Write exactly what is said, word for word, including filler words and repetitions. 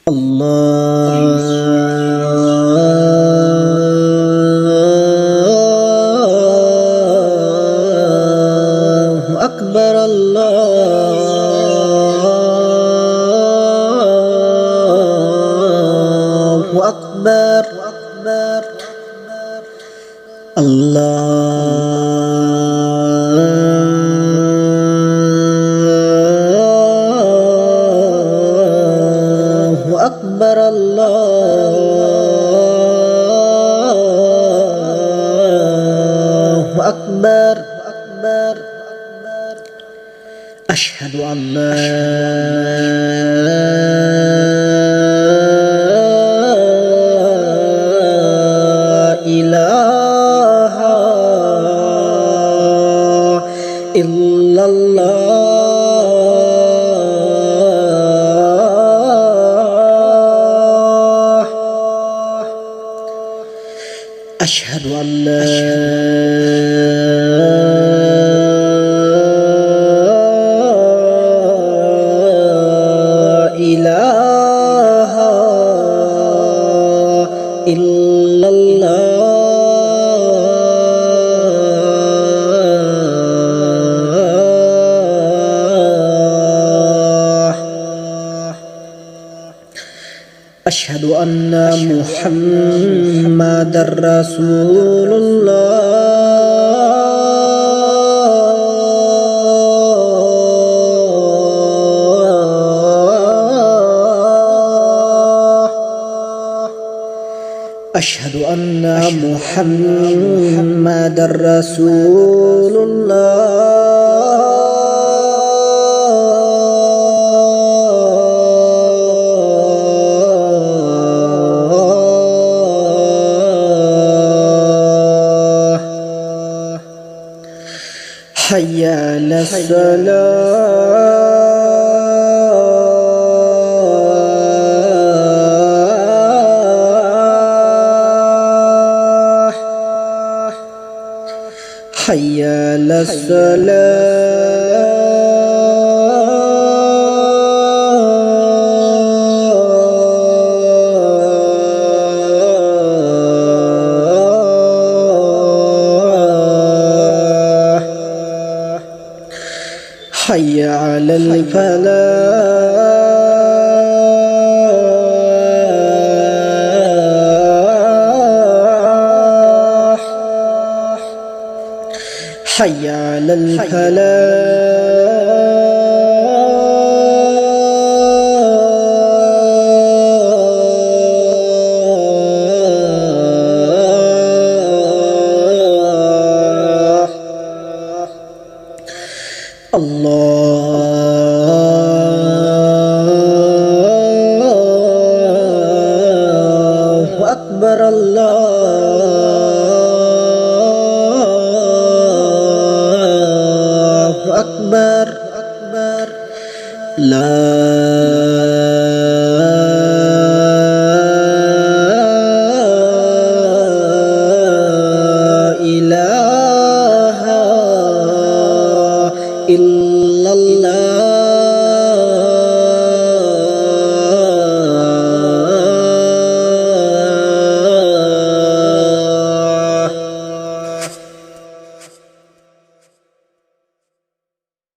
الله أكبر، الله أكبر. الله أكبر، الله أكبر. أشهد أن لا إله إلا الله. أشهد أن لا إله إلا الله. أشهد أن محمدا رسول الله. أشهد أن محمدا رسول الله. حي على الصلاة. حي على الصلاة. حي على الفلاح. حي على الفلاح. الله أكبر، الله أكبر. لا إله إلا الله.